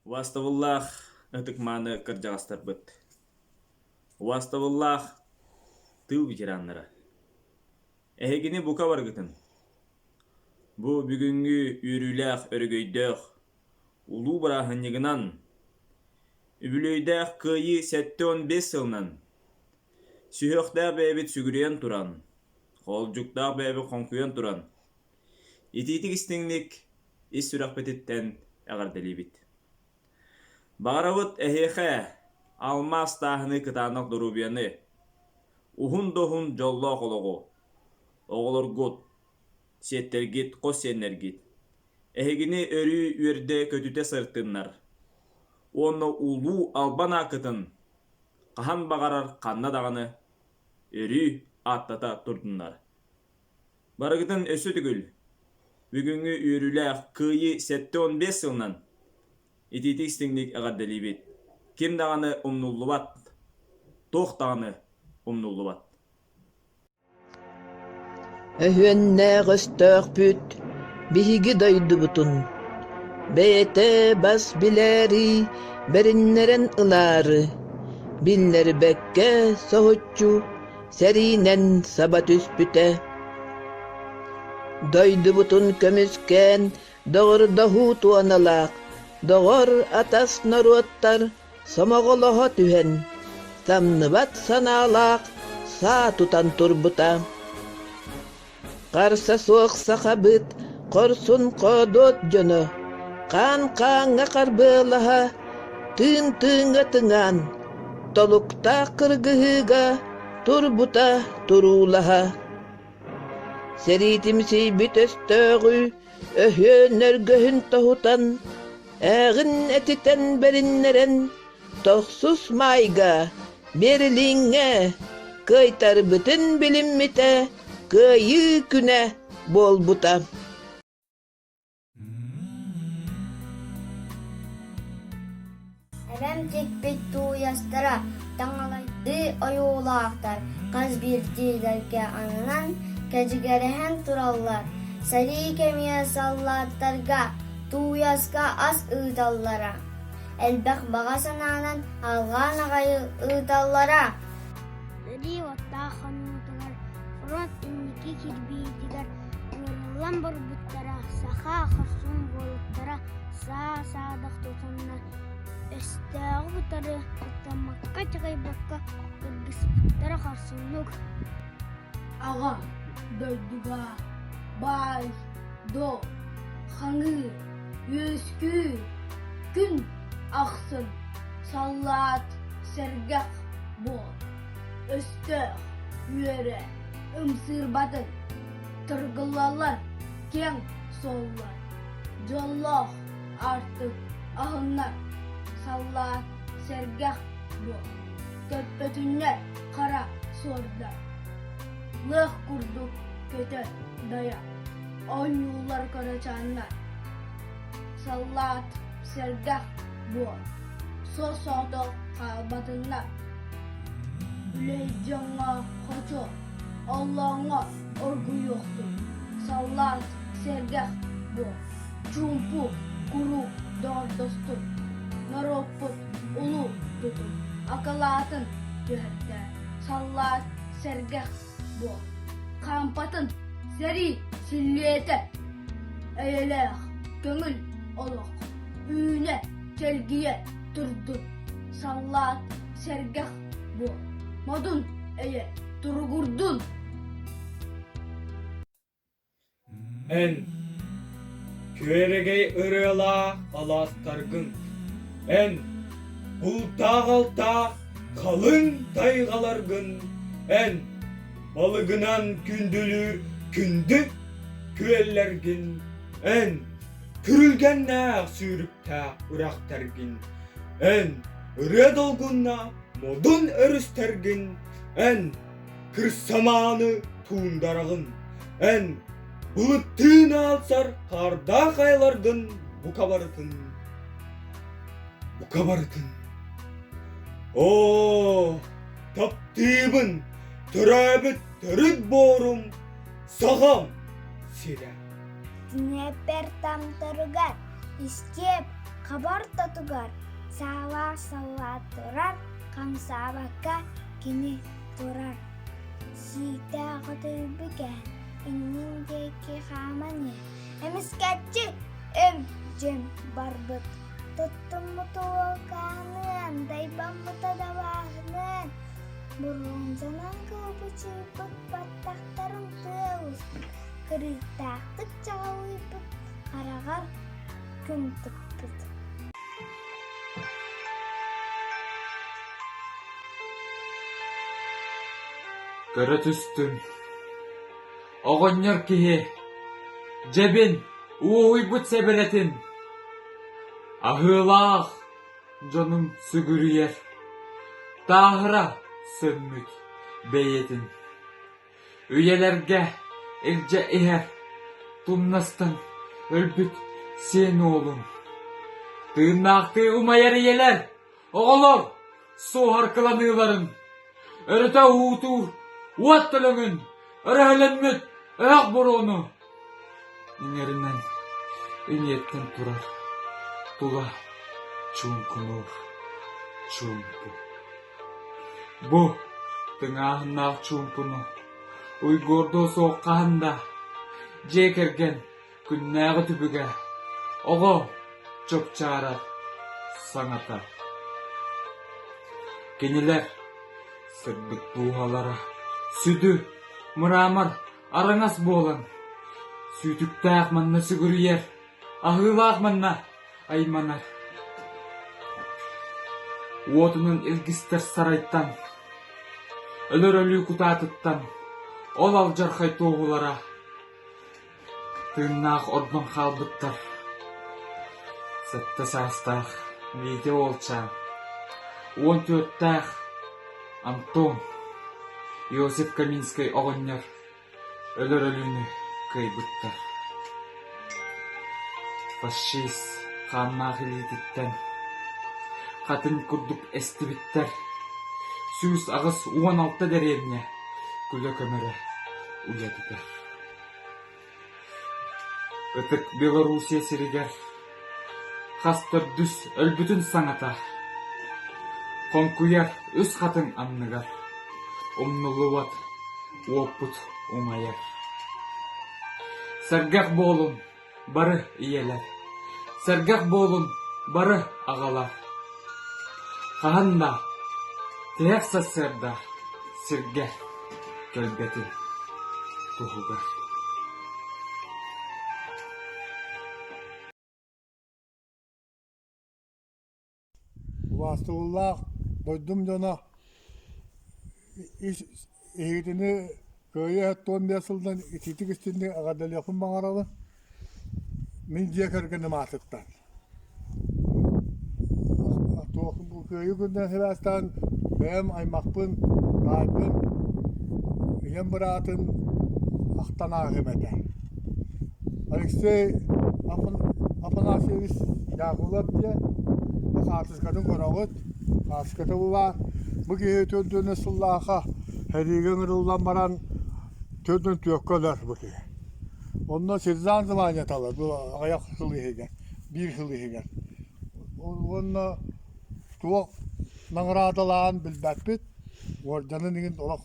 Убаастабыллаах ытык-мааны кырдьаҕастарбыт! Убаастабыллаах тыыл ветераннара! Эһигини бука барыгытын! Бу бүгүҥҥү үөрүүлээх өрөгөйдөөх улуу бырааһынньыгынан, үбүлүөйдээх Кыайыы 75 сылынан, сүһүөхтээх бэйэбит сүгүрүйэн туран, хоолдьуктаах бэйэбит хоҥкуйан туран, итиитик-истиҥник ис сүрэхпититтэн эҕэрдэлиибит. Баҕарабыт эһиэхэ алмаас тааһыныы кытаанах доруобуйаны, уһун да уһун дьоллоох олоҕу, оҕолоргут, сиэттэргит, хос сиэннэргит эһигини өрүү үөрдэ-көтүтэ сырыттыннар уонна улуу албан ааккытын хаһан баҕарар ханна даҕаны өрүү ааттата турдуннар. Барыгытын өссө төгүл бүгүҥҥү үөрүүлээх Кыайыы 75 сылынан итиитик-истиҥник эҕэрдэлиибит! Ким даҕаны умнуллубат, туох даҕаны умнуллубат. Өһүөннээх өстөөхпүт биһиги дойдубутун бэйэтэ бас билээри бэриннэрэн ылаары биллэрбэккэ соһуччу сэриинэн саба түспүтэ. Дойдубутун көмүскээн доҕордоһуу туоналаах доҕор-атас норуоттар сомоҕолоһо түһэн, самныбат санаалаах саа тутан турбута. Харса суох сахабыт хорсун-хоодуот дьоно хаан-хааҥҥа харбыалаһа, тыын-тыыҥҥа тыҥаан, толуктаах кыргыһыыга турбута туруулаһа. Сэриитимсийбит өстөөҕү өһүөн-өргөһүн тоһутан, ээҕин этитэн бэриннэрэн, тохсус маайга Берлиҥҥэ кыайтарбытын билиммитэ Кыайыы күнэ буолбута. Эбэм тикпит тууйастара таҥалайдыы ойуулаахтар, хас биирдиилэргэ ананан кэдьигэрэһэн тураллар. Сэрии кэмигэр саллааттарга тууйаска ас ыыталлара. Элбэх баҕа санаанан алҕаан аҕай ыыталлара. Сэрии уоттаах хонуутугар фронт инники кирбиитигэр ыҥырыллан барбыттара, саха хорсун буолуттара саа-саадах тутанна өстөөҕү кытары куттаммакка-чаҕыйбакка кыргыспыттара хорсуннук Аҕа дойдуга баай доо хаҥыы үөскүү күн ахсын саллаат сэргэх буол өстөөх үөрэ ымсыырбатын тыргыллаллар киэҥ суоллар дьоллоох аартык аһыннар саллаат сэргэх буол көппөтүннэр хара суордар лыах курдук көтө дайа оонньууллар кырачааннар саллаат сэргэх буол суос-соҕотох хаалбатыннар үлэһит дьоҥҥо хочо оллооҥҥо оргуйуохтун саллаат сэргэх буол чуумпу куруук доҕордостун норуоппут улуу тутун акылаатын түһэртээ саллаат сэргэх буол хаампатын сэрии силлиэтэ эйэлээх көҥүл олох үүнэ чэлгийэ турдун саллаат сэргэх буол модун эйэ туругурдун Эн күөрэгэй ырыалаах алаастаргын, эн бултаах-алтаах халыҥ тайҕаларгын, эн балыгынан күндүлүүр күндү күөллэргин, эн күрүлгэннээх сүүрүктээх үрэхтэргин, эн ырыа долгуннаах модун өрүстэргин, эн кырсамааны туундараҕын, эн былыттыын аалсар хаардаах айаларгын бука барытын, бука барытын. Оо, таптыыбын төрөөбүт төрүт буорум саҕам сирэ. Днепр тамтарыгар истиэп. Хаба ортотугар саалаах саллаат турар, хамсаабакка кини турар. Сииктээх отуйбу кэһэн, иннин диэки хааман иһэр. Эмискэччи өм-дьүм барбыт. Туттуммут уолкааныан, дайбаммыта дабааһыныан, боруонсанан кылбычыйбыт баттахтарын тыа устун кырыктаахтык чаҕылыйбыт хараҕар күн тыкпыт. Көрө түстүм Оҕонньор киһи дьэбин уоһуйбут сэбэрэтин аһыылаах дьонун сүгүрүйэр, тааһыра сөммүт бэйэтин үйэлэргэ илдьэ иһэр тумнастан өлбүт сиэн уолун тыыннаахтыы умайар ийэлэр Оҕолор суоһар кыланыыларын, өрүтэ уһуутуур уот төлөҥүн, өрөһөлөммүт өһөх буруону иҥэринэн иҥиэттэн турар тула чуҥкунуур чуумпу. Бу тыҥааһыннаах чуумпуну уйгуурдуо суох хаһан да дьиэ кэргэн Күннээҕи түбүгэ, оҕо чопчаарар саҥата. Кинилэр сырдык дууһалара сүдү мрамор араҥас буолан, сүүтүктээх манна сүгүрүйэр, аһыылаах манна айманар. Уотунан илгистэр сарайтан, өлөр өлүү кутаатыттан ол алдьархай туоһулара Тыыннаах ордон хаалбыттар Сэттэ саастаах Витя уолчаан, 14-тээх Антон, Иосиф Каминскай оҕонньор өлөр өлүүнү кыайбыттар. Фашист хааннаах илиититтэн хатыҥ курдук эстибиттэр 186 дэриэбинэ күлэ-көмөрө уйатытар. Ытык Белоруссия сиригэр хас төрдүс өлбүтүн саҥата хоҥкуйар үс хатыҥ анныгар умнуллубат уоппут умайар. Сэргэх буолун бары ийэлэр, сэргэх буолун бары аҕалар. Хаһан да тиһэх сарсыарда сиргэ кэлбэтин туһугар. Убаастабыллаах дойдум дьоно эһигитини кыайыы 75 сылынан итиитик истинник эҕэрдэлиэхпин баҕарабын. Мин дьиэ кэргэним аатыттан. Туох бу кыайыы күнүнэн сибээстээн бэйэм аймахпын, таайбын, ийэм быраатын ахтан ааһыам этэ. Алексей Афанасьевич Дьаакылап диэн бу хаартыскатын көрөҕүт. Хаартыската бу баар. Бу киһи 4 сыллаахха сэриигэ ыҥырыллан баран 44-кэ өлөр бу киһи. Онно сержант званиета ылар бу аҕыйах сыл иһигэр, биир сыл иһигэр. Уонна туох наҕараадалааҕын билбэппит. Уордьанын иһин олох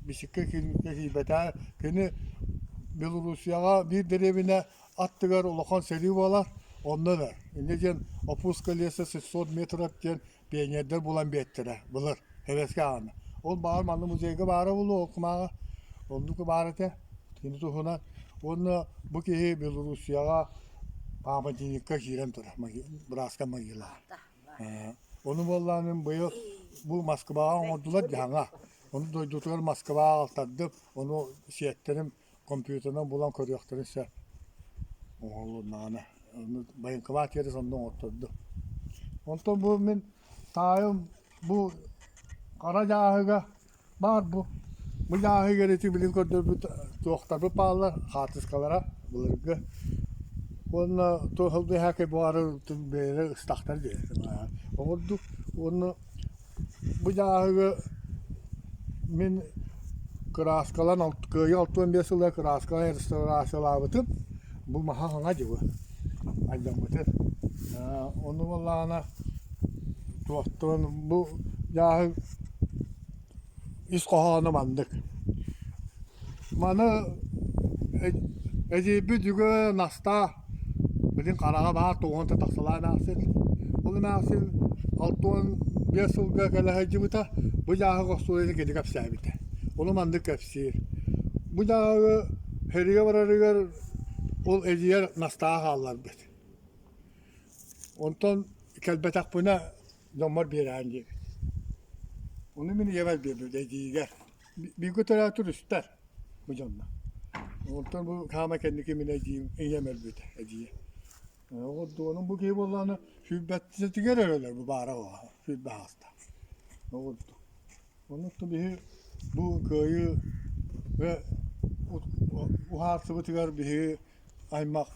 бичиккэ киирбэтэ. Кини Белоруссияҕа биир дэриэбинэ аттыгар улахан сэрии буолар, онно өлөр. Инньэ диэн опуска леса 600 метров диэн пионердар булан биэртэрэ былыр Сэбиэскэй аҕана. Ол баҕар манна музейга баара буолуо, ол кумааҕы оннук баар этэ кини туһунан. Уонна бу киһи Белоруссияҕа памятникка киирэн турар, бырааска могила. Ону буоллаҕына мин быйыл бу Москваҕа оҥордулар дьаһаҥа. Ону дойдутугар Москваҕа аҕалтардым, ону сиэттэрим компьютерынан булан көрүөхтэрин сөп. Оҥоһулуннаҕына. Ону военкомат через онно оҥоттордум. Онтон бу мин таайым бу хара дьааһыга Баар бу. Бу дьааһыгар ити билигин көрдөрбүт туохтарбыт бааллар, хаартыскалара былыргы. Уонна туох ылбыһаакай буолары бэйэлэрэ ыстахтар диye. Оҥордук. Уонна бу дьааһыгы мин кырааскалан кыайыы 65 сыла кырааскалаан реставрациялаабытым. Бу маһа хаҥа дьыбы. Айдаммытын. Ону буоллаҕына туохтуон бу дьааһык ис хоһооно маннык. Маны эдьиийбит үгү Настаа билин хараҕа баар туоһунта тахсалаан аахсыт. Ол эмээхсин 65 сылга кэлэ сылдьыбыта, бу дьааһык остуоруйаны кини кэпсээбитэ. Ону маннык кэпсиир. Бу дьааһыгы сэриигэ барарыгар ол эдьиийэр Настаа хаалларбыт. Онтон кэлбэтэхпинэ дьоммор биэрээн диэбит. Ону мин ийэбэр биэрбит эдьиийигэр. Бииргэ төрөөтүр үстэр бу дьонно. Онтон бу хаама кэнники мин эдьиийим ийэм өлбүтэ эдьиийэ. Оҕурдуонум бу киһи буоллаҕына сүүрбэттэтигэр өлөр бу баара сүүрбэ ааста. Оҕурду. Оннук биһи бу кыайыы уһаарсыбытыгар биһи аймах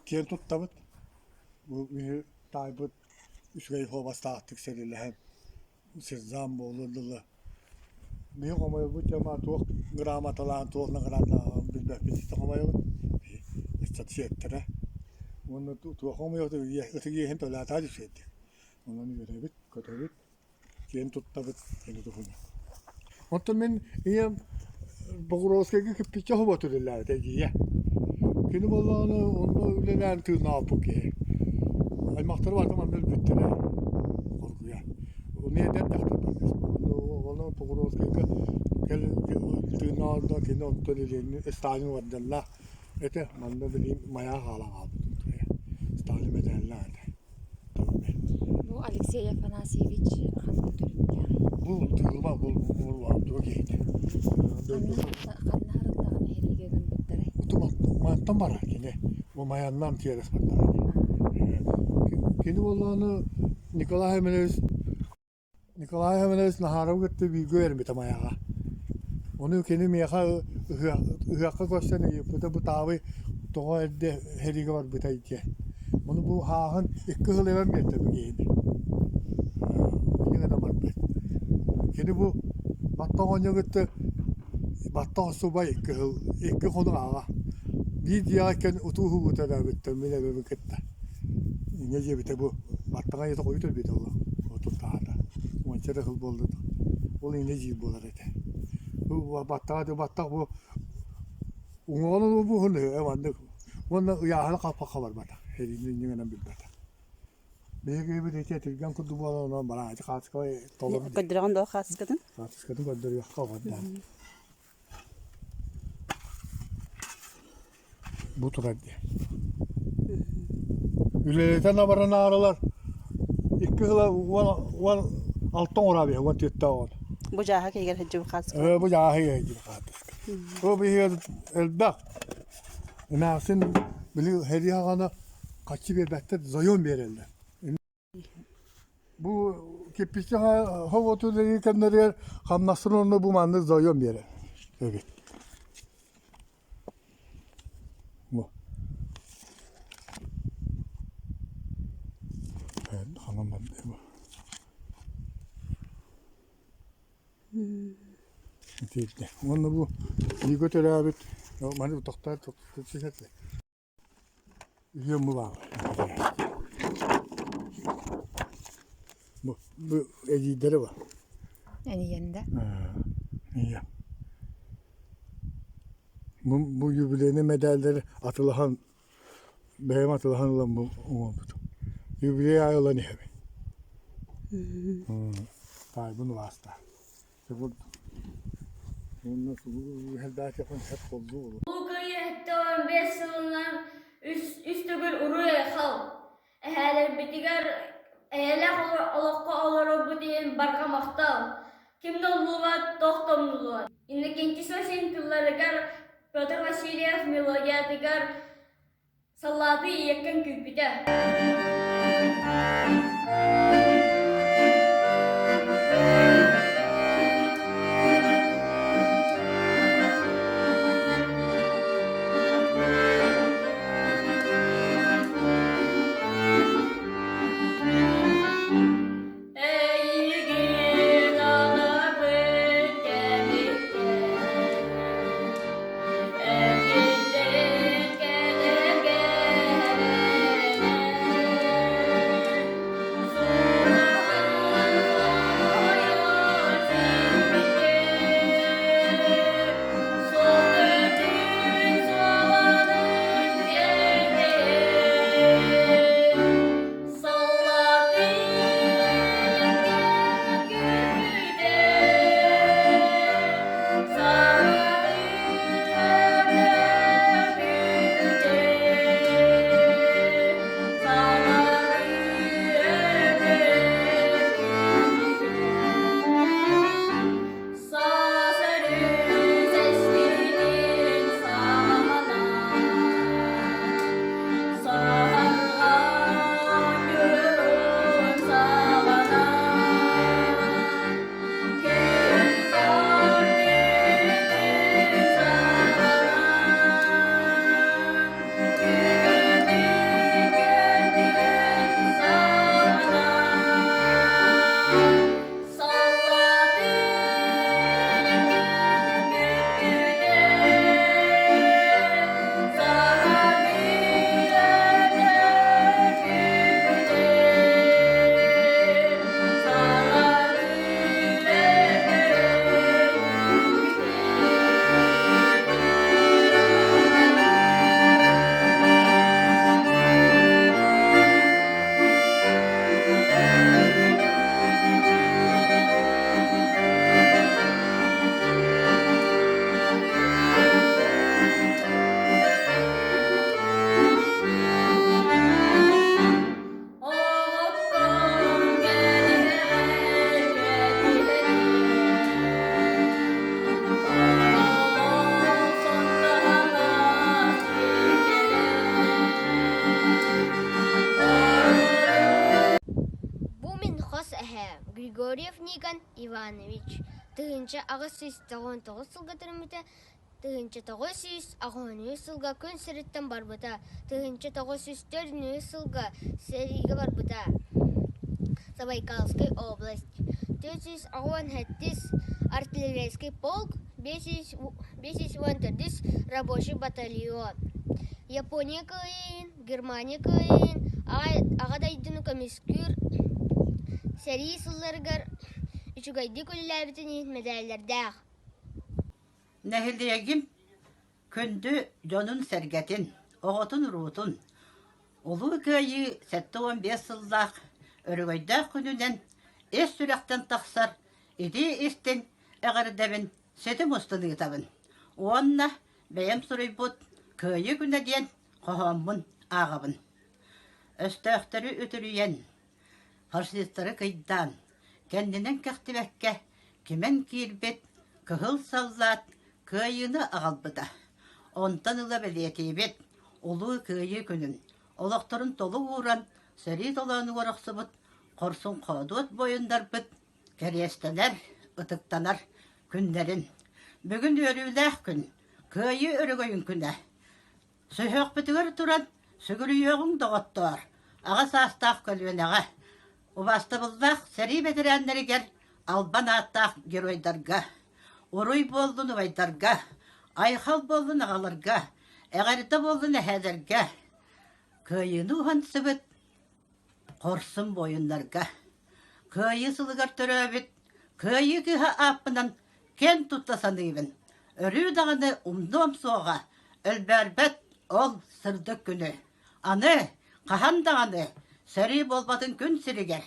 киэн туттабыт. Бу биһи таайбыт үчүгэй суобастаахтык сэрилэһэн сержант буолуор дылы биһи хомойбут дьоно туох грамоталаан туох наградалааҕын билбэппит ити хомойобут ыччат сиэттэрэ уонна туох хомойобут ытык иэһин төлөөтөө үчүгэйдик онон үөрэбит көтөбүт киэн туттабыт кини туһунан. Оттон мин ийэм Покровскайга кирпиччэ хобот үлэлээбит эдьиийэ. Кини буоллаҕына онно үлэлээн тыыннаабыт киһи. Аймахтара барыта манна өлбүттэрэ. Хоргуйа. Ону эдэр дьахтар Онно Покровскайга тыыннаабыта кини онтон Ленин Сталин орденнаах этэ. Манна билигин майаа хаалан хаалбыт. Сталин мэтээллээх этэ. Бу Алексей Афанасьевич ханна төрүттээҕий? Бу тыылба бу бу киһитэ. Ханна ханна харыллаҕына сэриигэ гыммыттарай? Мантан барар кини. Бу Майаннан тиэрес бардара. Кини буоллаҕына Николай Емельевич Николай Иванович Наһааровы кытта бииргэ үөрэммитэ Майаҕа. Ону кини миэхэ ыһыахха көрсөн ыйыппыта бу таабый тоҕо эрдэ сэриигэ барбытай диэн. Ону бу ааһан икки сыл эбэн биэрдэ бу киһини. Инньэ гына барбыт. Кини бу баттах оонньуу кытта баттах субай икки сыл икки хонук ааҕа. Биир дьиэҕэ кэн утуу уһугута эбээбиттэн мин эбэбин кытта. Инньэ диэбитэ бу баттаҕа ийэтэ хойут өлбүтэ ол отуттаата уонча да сыл буолла ол инньэ диир буолар этэ бу баттаҕа баттах бу уҥуоҕун уһун маннык уонна ыйааһына хаппахха барбатах эриини инньэ гынан билбэтэх биһиги ити этиргэн курдук буолан онон бараачы хаачыска толору Көрдөрөҕүн дуо хаачыскатын? Хаачыскатын көрдөрүөххэ оҕордоон Бу турар дии. Үлэлэтэн абаранаарылар икки сыла уон уон алта оҥоро биһи уон түөртэ оҕо. Бу дьааһык иһигэр сылдьыбыт хаачыска. Ээ бу дьааһык иһигэр сылдьыбыт хаачыска. Бу биһиги элбэх. Эмээхсин били сэрии саҕана харчы биэрбэттэр заем биэрэллэр. Бу кирпиччэ хобуоту үлэлиир кэмнэригэр хамнасын онно бу маннык заем биэрэр эбит. Бу. Ханан барда бу. Итиитэ. Уонна бу бииргэ төрөөбүт маны тохтоор түһэрдэ. Үһүөн бу бааллар. Бу, бу эдьиийдэрэ бар. Энийэн да? Ийэ. Бу, бу юбилейный мэдээллэри атылаһан, бэйэм атылаһан ылан бу оҥорбутум. Юбилей аайы ылан иһэбин. Таайбын убаастаан. Улуу Кыайыы 75 сылынан үс, үс төгүл уруй-айхал! Эһээлэрбитигэр эйэлээх олоххо олорорбут иһин барҕа махтал! Ким да умнубат, туох да умнуллубат. Иннокентий Сосин тылларыгар Петр Васильев мелодиятыгар Саллааты ийэккэм күүппүтэ. Эйигин анабыт кэмиттэн Эргиллэн кэлэргэ эрэнэн. Григорьев Никон Иванович 1899 сылга төрөөбүтэ, 1983 сылга күн сириттэн барбыта, 1904 сылга сэриигэ барбыта. Забайкальскай область 487 артиллерийский полк, 514 рабочий батальон. Япония кыайыын, Германия кыайыын, Аҕа дойдуну көмүскүүр сэрии сылларыгар үчүгэйдик үлэлээбитин иһин мэдээллэрдээх. Нэһилиэгим күндү дьонун-сэргэтин, оҕотун-уруутун Улуу Кыайыы 75 сыллаах өрөгөйдөөх күнүнэн ис сүрэхтэн тахсар итии-истиҥ эҕэрдэбин ситим устун ыытабын уонна бэйэм суруйбут Кыайыы күнэ диэн хоһооммун ааҕабын. Өстөөхтөрү үтүрүйэн, фашистары кыйдаан, кэннинэн кэхтибэккэ кимэн киирбит кыһыл саллаат кыайыыны аҕалбыта. Онтон ыла бэлиэтиибит Улуу Кыайыы күнүн олохторун толук ууран сэрии толоонугар охсубут хорсун-хоодуот буойуннарбыт кэриэстэнэр, ытыктанар күннэрин. Бүгүн үөрүүлээх күн, Кыайыы өрөгөйүн күнэ. Сүһүөхпүтүгэр туран сүгүрүйүөҕүҥ доҕоттоор, аҕа саастаах көлүөнэҕэ, убаастабыллаах сэрии бэтэрээннэригэр, албан ааттаах геройдарга, уруй буоллун убайдарга, айхал буоллун аҕаларга, эҕэрдэ буоллун эһээлэргэ, кыайыыны уһансыбыт хорсун буойуннарга, Кыайыы сылыгар төрөөбүт Кыайыы кыыһа ааппынан киэн тутта саныыбын. Өрүү даҕаны умнуом суоҕа, өлбөөрбөт ол сырдык күнү. Аны хаһан даҕаны сэрии буолбатын күн сиригэр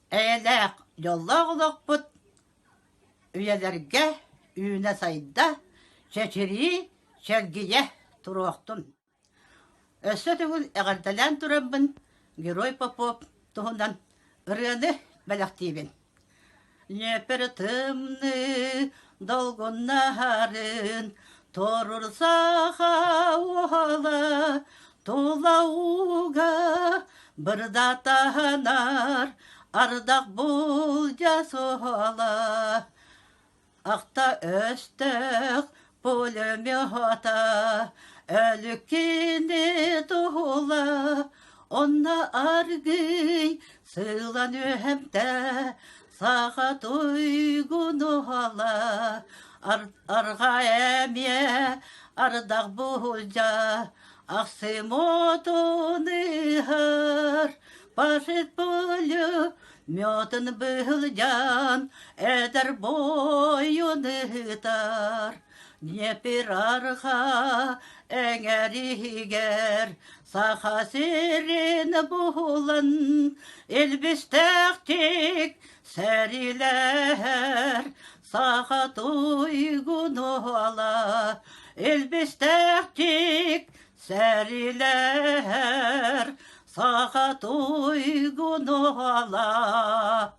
эйэлээх, дьоллоох олохпут үйэлэргэ үүнэ-сайда, чэчирии, чэлгийэ туруохтун. Өссө төгүл эҕэрдэлээн тураммын Герой Попов туһунан ырыаны бэлэхтиибин. Ньүөпэр тымныы долгуннаһарын турур саха уола тула ууга бырдатаһанар ардах булдьа суола Ахта өстөөх пулемета өлүккини туһула, онно аргыый сыылан үөһэмтэ саха туйгунуһала арҕаа эмиэ ардах буһулдьа ахсым отун ыһар пашит пулю Мётын быһылдьан эдэр буойун ыытар, Днепр арҕаа эҥэригэр Саха сирин буһулан илбистээхтик сэриилэһэр Саха туйгун уола илбистээхтик Сэриилэһэр саха туйгун уола.